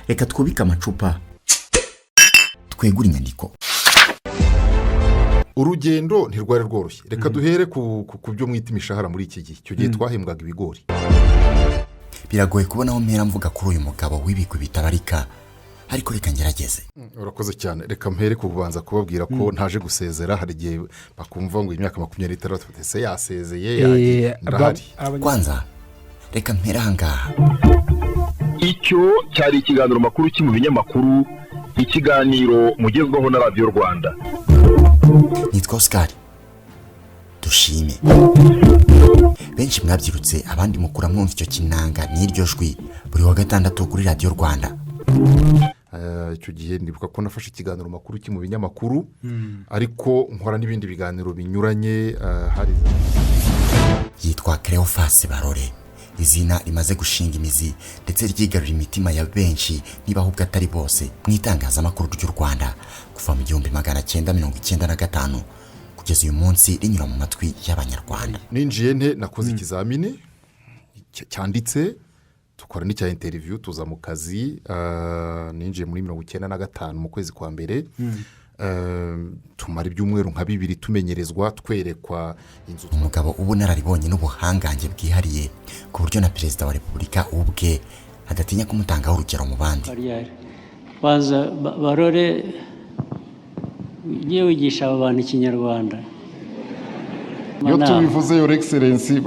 Reka twubike amacupa, twegure inyandiko. Urugendo ntirwari rworoshye. Reka duhere ku byo mwita imishahara muri iki gihe. Icyo gihe twahembwaga ibigori. Biragoye kubona aho mpera mvuga kuri uyu mugabo w'ibigwi bitabarika, ariko reka ngerageze. Urakoze cyane. Reka mpere kubanza kubabwira ko ntaje gusezera. Hari igihe bakumva ngo imyaka 26, ese yasezeye, yagiye? Ndahari. Kwanza reka mpere ahangaha. Icyo cyari ikiganiro makuru ki mu binyamakuru, ikiganiro mugezwaho na Radiyo Rwanda. Nitwa Oscar Dushime. Benshi mwabyirutse, abandi mukura mwumva icyo kinanga n'iryo jwi buri wa gatandatu kuri Radiyo Rwanda. Icyo gihe ndibuka ko nafashe ikiganiro makuru ki mu binyamakuru, ariko nkora n'ibindi biganiro binyuranye, hari Yitwa Cleophas Barore, izina rimaze gushinga imizi ndetse ryigarurira imitima ya benshi, niba ahubwo atari bose, mu itangazamakuru ry'u Rwanda kuva mu 1995 kugeza uyu munsi, rinyura mu matwi y'Abanyarwanda. Ninjiye nte? Nakoze ikizamini cyanditse, dukora n'icya interview, tuza mu kazi. Ninjiye muri 95 mu kwezi kwa mbere. Tumara ibyumweru nka 2 tumenyerezwa, twerekwa inzu. Umugabo ubunararibonye n'ubuhangange bwihariye, ku buryo na Perezida wa Repubulika ubwe adatinya kumutangaho urugero mu bandi. Bariyeri baza Barore, ugiye wigisha aba bantu Ikinyarwanda. Iyo tubivuze, Your Excellency,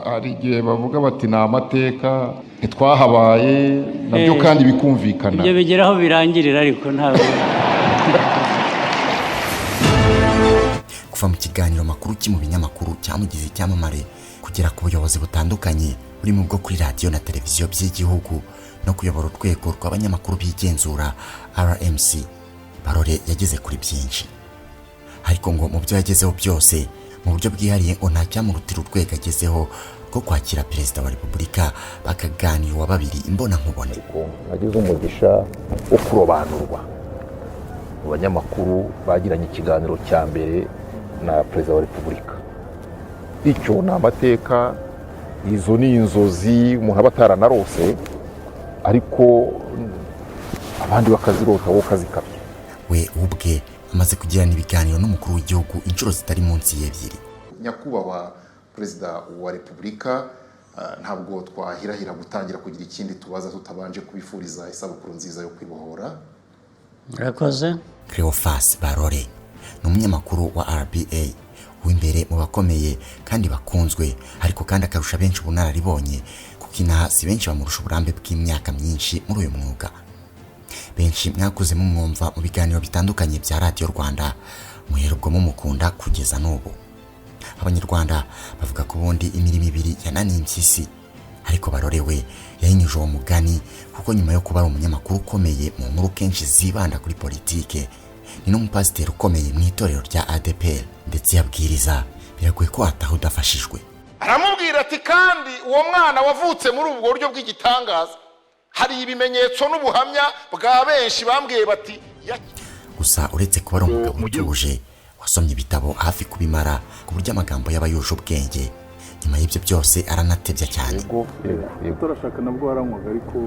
hari igihe bavuga bati ni amateka, ntitwahabaye nabyo, kandi bikumvikana. Ibyo bigera aho birangirira, ariko ntabwo Kuva mu kiganiro makuru ki mu binyamakuru cyamugize icyamamare, kugera ku buyobozi butandukanye burimo ubwo kuri radiyo na televiziyo by'igihugu no kuyobora urwego rw'abanyamakuru bigenzura, RMC, Barore yageze kuri byinshi. Ariko ngo mu byo yagezeho byose, mu buryo bwihariye, ngo nta cyamurutira urwego agezeho rwo kwakira Perezida wa Repubulika, bakaganira uwa babiri imbonankubone. Nagize umugisha wo kurobanurwa mu banyamakuru bagiranye ikiganiro cya mbere na Perezida wa Repubulika. Icyo ni amateka, izo ni inzozi umuntu aba ataranarose, ariko abandi bakazirota, wowe ukazikabya. We ubwe amaze kugirana ibiganiro n'umukuru w'igihugu inshuro zitari munsi y'ebyiri. Nyakubahwa Perezida wa Repubulika, ntabwo twahirahira gutangira kugira ikindi tubaza tutabanje kubifuriza isabukuru nziza yo kwibohora. Murakoze. Cleophas Barore ni umunyamakuru wa RBA w'imbere mu bakomeye kandi bakunzwe, ariko kandi akarusha benshi ubunararibonye, kuko inaha si benshi bamurusha uburambe bw'imyaka myinshi muri uyu mwuga. Benshi mwakuze mumwumva mu biganiro bitandukanye bya Radiyo Rwanda, muhera ubwo mumukunda kugeza n'ubu. Abanyarwanda bavuga ko ubundi imirimo ibiri yananiye impyisi, ariko Barore we yahinyuje uwo mugani, kuko nyuma yo kuba ari umunyamakuru ukomeye mu nkuru kenshi zibanda kuri politike, ni n'umupasiteri ukomeye mu itorero rya ADEPR, ndetse yabwiriza biragoye ko wataha udafashijwe. Aramubwira ati: "Kandi uwo mwana wavutse muri ubwo buryo bw'igitangaza, hari ibimenyetso n'ubuhamya bwa benshi bambwiye bati Gusa uretse kuba ari umugabo utuje, wasomye ibitabo hafi kubimara, ku buryo amagambo yaba yuje ubwenge, nyuma y'ibyo byose aranatebya cyane. Yego, yego, yego. Utarashaka nabwo waranywaga, ariko?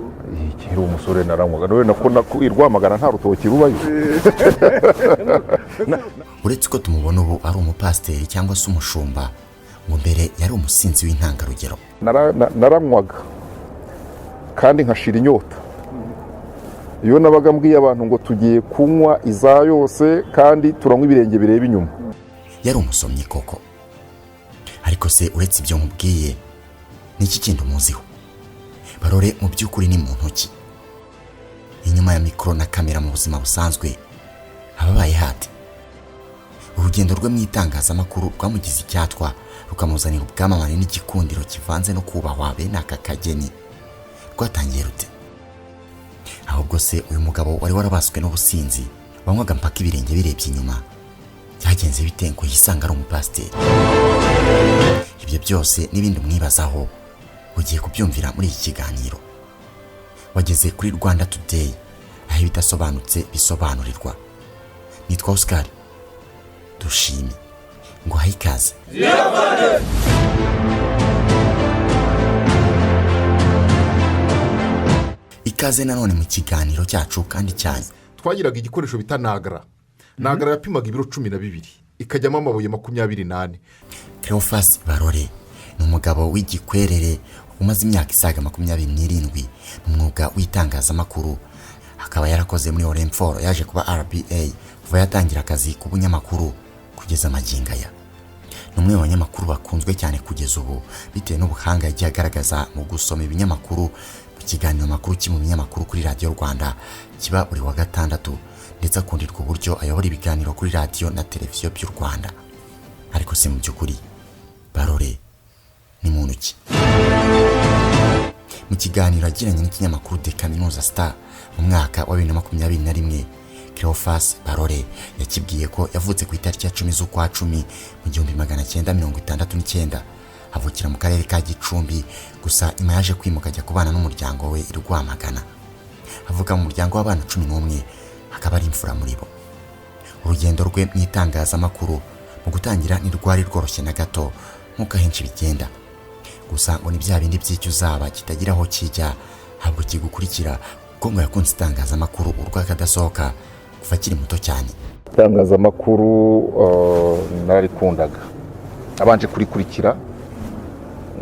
Nkiri umusore naranywaga, none nako i Rwamagana nta rutoki rubayo. Uretse ko tumubona ubu ari umupasiteri cyangwa se umushumba, ngo mbere yari umusinzi w'intangarugero. Naranywaga kandi nkashira inyota. Iyo nabaga mbwiye abantu ngo tugiye kunywa iza yose, kandi turanywa ibirenge bireba inyuma. Yari umusomyi koko. Ariko se uretse ibyo nkubwiye, ni iki kindi umuziho? Barore mu by'ukuri ni muntu ki inyuma ya mikoro na kamera? Mu buzima busanzwe ababaye hate? Urugendo rwe mu itangazamakuru rwamugize icyatwa, rukamuzanira ubwamamare n'igikundiro kivanze no kubahwa bene aka kageni, rwatangiye rute? Ahubwo se uyu mugabo wari warabaswe n'ubusinzi, wanywaga mpaka ibirenge birebye inyuma, byagenze bite ngo yisanga ari umupasiteri? Ibyo byose n'ibindi umwibazaho ugiye kubyumvira muri iki kiganiro. Wageze kuri Rwanda Today, aho ibidasobanutse bisobanurirwa. Nitwa Oscar Dushime, ngo uhaye ikaze. Ikaze. Ikaze nanone mu kiganiro cyacu kandi cyanyu. Twagiraga igikoresho bita nagara. Nagara yapimaga ibiro 12, ikajyamo amabuye 24. Cleophas Barore ni umugabo w'igikwerere umaze imyaka isaga 27 mu mwuga w'itangazamakuru, akaba yarakoze muri Orinfor, yaje kuba RBA. Kuva yatangira akazi k'ubunyamakuru kugeza magingo aya, ni umwe mu banyamakuru bakunzwe cyane kugeza ubu, bitewe n'ubuhanga yagiye agaragaza mu gusoma ibinyamakuru mu kiganiro makuru ki mu binyamakuru kuri Radiyo Rwanda kiba buri wa gatandatu, ndetse akundirwa uburyo ayobora ibiganiro kuri radiyo na televiziyo by'u Rwanda. Ariko se mu by'ukuri Barore ni muntu ki? Mu kiganiro yagiranye n'ikinyamakuru De Kaminuza Star mu mwaka wa 2021, Cleophas Barore yakibwiye ko yavutse ku itariki ya 10 z'ukwa 10 mu 1969, avukira mu karere ka Gicumbi, gusa nyuma yaje kwimuka ajya kubana n'umuryango we i Rwamagana. Avuka mu muryango w'abana 11, akaba ari imfura muri bo. Urugendo rwe mu itangazamakuru mu gutangira ntirwari rworoshye na gato, nk'uko ahenshi bigenda. Gusa ngo ni bya bindi by'icyo uzaba kitagira aho kijya, ntabwo kigukurikira, kuko ngo yakunze itangazamakuru urw'akadasohoka kuva akiri muto cyane. Itangazamakuru nararikundaga, abanje kurikurikira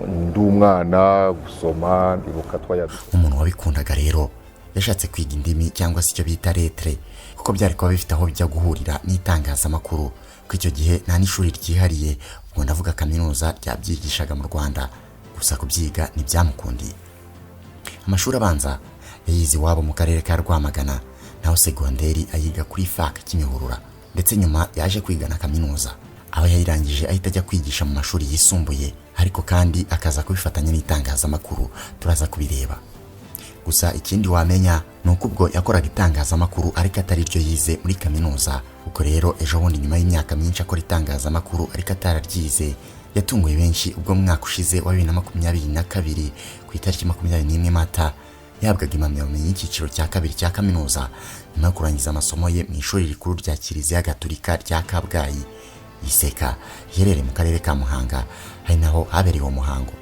ndi umwana, gusoma ndibuka twajya Nk'umuntu wabikundaga rero, yashatse kwiga indimi cyangwa se icyo bita lettres, kuko byari kuba bifite aho bijya guhurira n'itangazamakuru, kuko icyo gihe nta n'ishuri ryihariye, ubwo ndavuga kaminuza, ryabyigishaga mu Rwanda. Gusa kubyiga ntibyamukundiye. Amashuri abanza yayize iwabo mu karere ka Rwamagana, naho segonderi ayiga kuri FAC Kimihurura, ndetse nyuma yaje kwiga na kaminuza, aho yayirangije ahita ajya kwigisha mu mashuri yisumbuye, ariko kandi akaza kubifatanya n'itangazamakuru, turaza kubireba. Gusa ikindi wamenya ni uko ubwo yakoraga itangazamakuru ariko atari ryo yize muri kaminuza. Ubwo rero ejo bundi, nyuma y'imyaka myinshi akora itangazamakuru ariko atararyize, yatunguye benshi ubwo mu mwaka ushize wa 2022, ku itariki 21 Mata, yahabwaga impamyabumenyi y'icyiciro cya kabiri cya kaminuza, nyuma yo kurangiza amasomo ye mu ishuri rikuru rya Kiliziya Gatolika rya Kabgayi, ICK, riherereye mu karere ka Muhanga, ari naho habereye uwo muhango.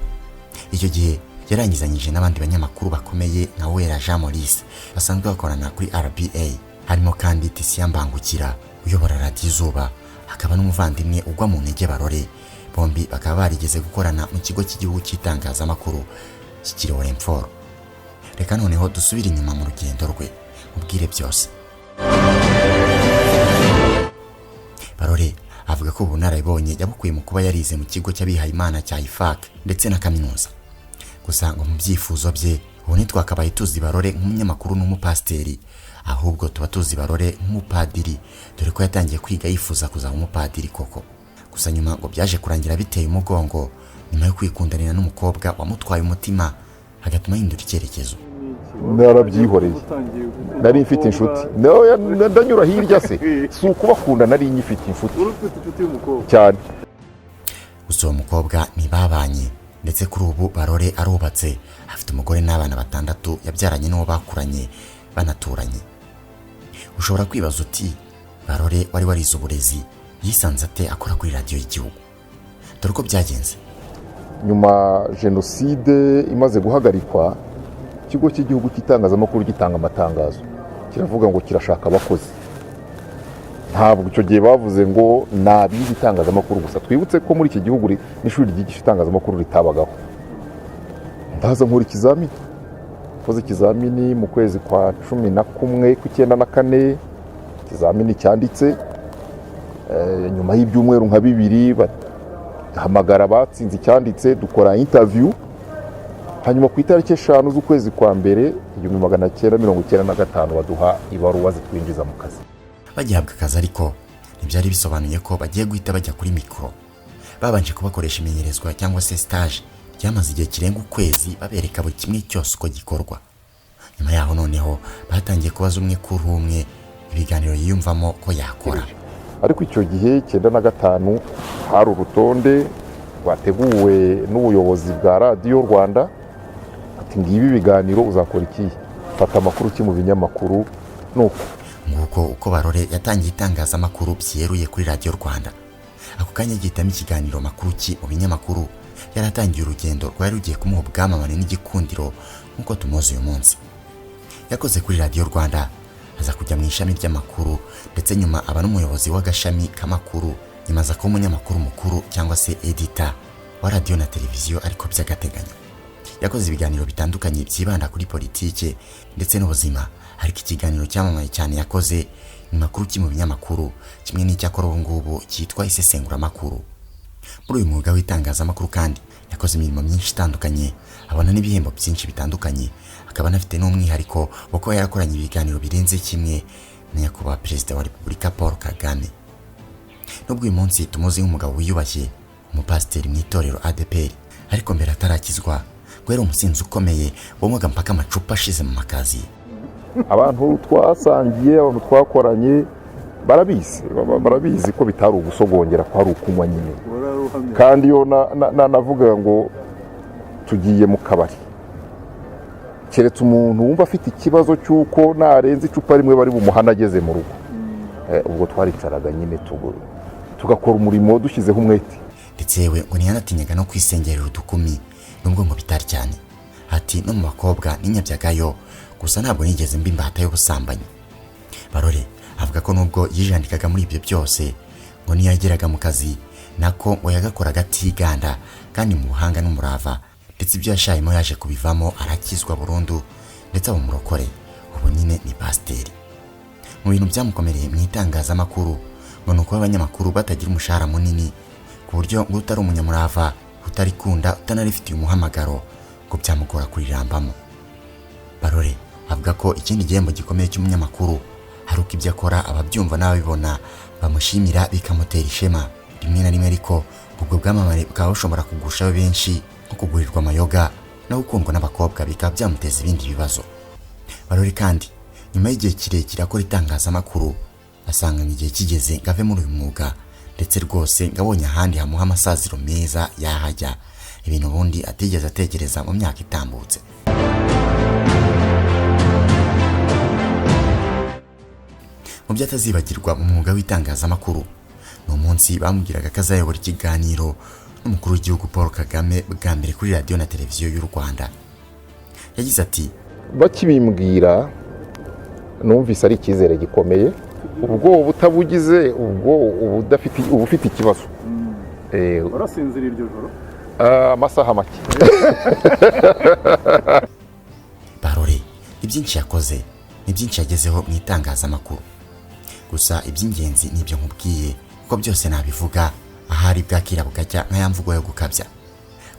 Icyo gihe yarangizanyije n'abandi banyamakuru bakomeye nka Wera Jean Maurice basanzwe bakorana kuri RBA, harimo kandi Tisiya Mbangukira uyobora Radiyo Izuba, akaba n'umuvandimwe ugwa mu ntege Barore, bombi bakaba barigeze gukorana mu kigo cy'igihugu cy'itangazamakuru kikiri Orinfor. Reka noneho dusubire inyuma mu rugendo rwe, ubwire byose. Barore avuga ko ubunararibonye yabukuye mu kuba yarize mu kigo cy'abihayimana cya IFAK ndetse na kaminuza. Gusa ngo mu byifuzo bye, ubu ntitwakabaye tuzi Barore nk'umunyamakuru n'umupasiteri, ahubwo tuba tuzi Barore nk'umupadiri, dore ko yatangiye kwiga yifuza kuzaba umupadiri koko. Gusa nyuma ngo byaje kurangira biteye umugongo, nyuma yo kwikundanira n'umukobwa wamutwaye umutima, agatuma ahindura icyerekezo. Narabyihoreye, nari mfite inshuti. Ndanyura hirya se, si ukubakunda, nari nyifite inshuti cyane. Gusa uwo mukobwa ntibabanye, ndetse kuri ubu Barore arubatse, afite umugore n'abana batandatu yabyaranye n'uwo bakuranye banaturanye. Ushobora kwibaza uti: "Barore wari warize uburezi yisanze ate akora kuri radiyo y'igihugu?" Dore uko byagenze. Nyuma jenoside imaze guhagarikwa, ikigo cy'igihugu cy'itangazamakuru gitanga amatangazo, kiravuga ngo kirashaka abakozi. Ntabwo icyo gihe bavuze ngo ni abize itangazamakuru gusa. Twibutse ko muri iki gihugu n'ishuri ryigisha itangazamakuru ritabagaho. Ndaza nkora ikizamini, nkoze ikizamini mu kwezi kwa 11 kw'94, ikizamini cyanditse. Nyuma y'ibyumweru nka bibiri bahamagara abatsinze icyanditse, dukora interview, hanyuma ku itariki 5 z'ukwezi kwa mbere 1995 baduha ibaruwa zitwinjiza mu kazi. Bagihabwa akazi ariko ntibyari bisobanuye ko bagiye guhita bajya kuri mikoro. Babanje kubakoresha imenyerezwa cyangwa se stage ryamaze igihe kirenga ukwezi, babereka buri kimwe cyose uko gikorwa. Nyuma yaho noneho batangiye kubaza umwe kuri umwe ibiganiro yiyumvamo ko yakora. Ariko icyo gihe 95 hari urutonde rwateguwe n'ubuyobozi bwa Radiyo Rwanda, ati: "Ngibi ibiganiro, uzakora ikihe, fata amakuru ki mu binyamakuru," nuko. Nguko uko Barore yatangiye itangazamakuru byeruye kuri Radiyo Rwanda. Ako kanya agihitamo ikiganiro makuru ki mu binyamakuru, yaratangiye urugendo rwari rugiye kumuha ubwamamare n'igikundiro nk'uko tumuzi uyu munsi. Yakoze kuri Radiyo Rwanda, aza kujya mu ishami ry'amakuru, ndetse nyuma aba n'umuyobozi w'agashami k'amakuru, nyuma aza kuba umunyamakuru mukuru cyangwa se editor wa radiyo na televiziyo ariko by'agateganyo. Yakoze ibiganiro bitandukanye byibanda kuri politike ndetse n'ubuzima, ariko ikiganiro cyamamaye cyane yakoze ni makuru ki mu binyamakuru, kimwe n'icyo akora ubu ngubu cyitwa isesenguramakuru. Muri uyu mwuga w'itangazamakuru kandi yakoze imirimo myinshi itandukanye, abona n'ibihembo byinshi bitandukanye, akaba anafite n'umwihariko wo kuba yarakoranye ibiganiro birenze kimwe na nyakubahwa Perezida wa Repubulika Paul Kagame. Nubwo uyu munsi tumuzi nk'umugabo wiyubashye, umupasiteri mu itorero ADEPR, ariko mbere atarakizwa ngo yari umusinzi ukomeye wanywaga mpaka amacupa ashize mu makazi. Abantu twasangiye, abantu twakoranye barabizi, barabizi ko bitari ugusogongera, ko ari ukunywa nyine. Kandi iyo navuga ngo tugiye mu kabari, keretse umuntu wumva afite ikibazo cy'uko narenze icupa rimwe bari bumuhane ageze mu rugo. Ubwo twaricaraga nyine tugakora umurimo dushyizeho umwete. Ndetse yewe ngo ntiyanatinyaga no kwisengerera udukumi, nubwo ngo bitari cyane. Ati no mu bakobwa ninyabyagayo, gusa ntabwo nigeze mba imbata y'ubusambanyi. Barore avuga ko nubwo yijandikaga muri ibyo byose, ngo niyageraga mu kazi nako ngo yagakoraga atiganda kandi mu buhanga n'umurava, ndetse ibyo yashayemo yaje kubivamo arakizwa burundu, ndetse aba umurokore, ubu nyine ni pasiteri. Mu bintu byamukomereye mu itangazamakuru ngo ni ukuba abanyamakuru batagira umushahara munini, ku buryo ngo utari umunyamurava, utarikunda, utanarifitiye umuhamagaro, ngo byamugora kurirambamo. Barore avuga ko ikindi gihembo gikomeye cy'umunyamakuru hari uko ibyo akora ababyumva n'ababibona bamushimira bikamutera ishema. Rimwe na rimwe ariko ubwo bwamamare bukaba bushobora kugushaho benshi, nko kugurirwa amayoga no gukundwa n'abakobwa, bikaba byamuteza ibindi bibazo. Barore kandi nyuma y'igihe kirekire akora itangazamakuru, asanga igihe kigeze ngo ave muri uyu mwuga, ndetse rwose ngo abonye ahandi hamuha amasaziro meza yahajya, ibintu ubundi atigeze atekereza mu myaka itambutse. Mu byo atazibagirwa mu mwuga w'itangazamakuru ni umunsi bamubwiraga ko azayobora ikiganiro n'umukuru w'igihugu Paul Kagame bwa mbere kuri radiyo na televiziyo y'u Rwanda. Yagize ati bakibimbwira numvise ari icyizere gikomeye, ubwo ubutabugize ubwo uba ufite ikibazo. Warasinziriye iryo joro? Amasaha make. Barore ni byinshi yakoze, ni byinshi yagezeho mu itangazamakuru, gusa iby'ingenzi ni ibyo nkubwiye, kuko byose nabivuga ahari bwakira bugacya nka ya mvugo yo gukabya.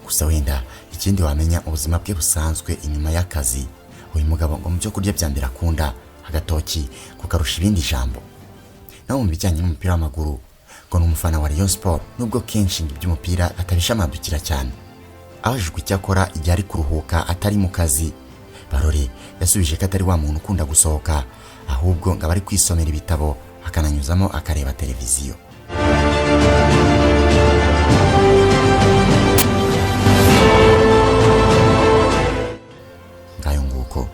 Gusa wenda ikindi wamenya mu buzima bwe busanzwe inyuma y'akazi, uyu mugabo ngo mu byo kurya bya mbere akunda agatoki kukarusha ibindi jambo. Naho mu bijyanye n'umupira w'amaguru ngo ni umufana wa Rayon Sport, nubwo kenshi ngo iby'umupira atabishamadukira cyane. Abajijwe icyo akora igihe ari kuruhuka atari mu kazi, Barore yasubije ko atari wa muntu ukunda gusohoka, ahubwo ngo aba ari kwisomera ibitabo akananyuzamo akareba televiziyo. Ngayo nguko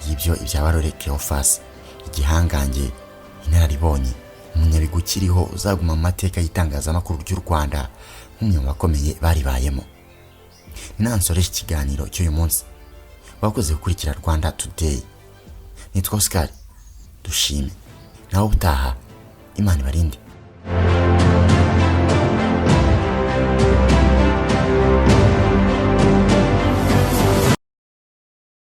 ngibyo ibya Barore Cleophas, igihangange, inararibonye, umunyabigwi ukiriho uzaguma mu mateka y'itangazamakuru ry'u Rwanda nk'umwe mu bakomeye baribayemo. Nansoreje ikiganiro cy'uyu munsi. Wakoze gukurikira Rwanda Today. Nitwa Oscar Dushime. Nawe ubutaha, Imana ibarinde.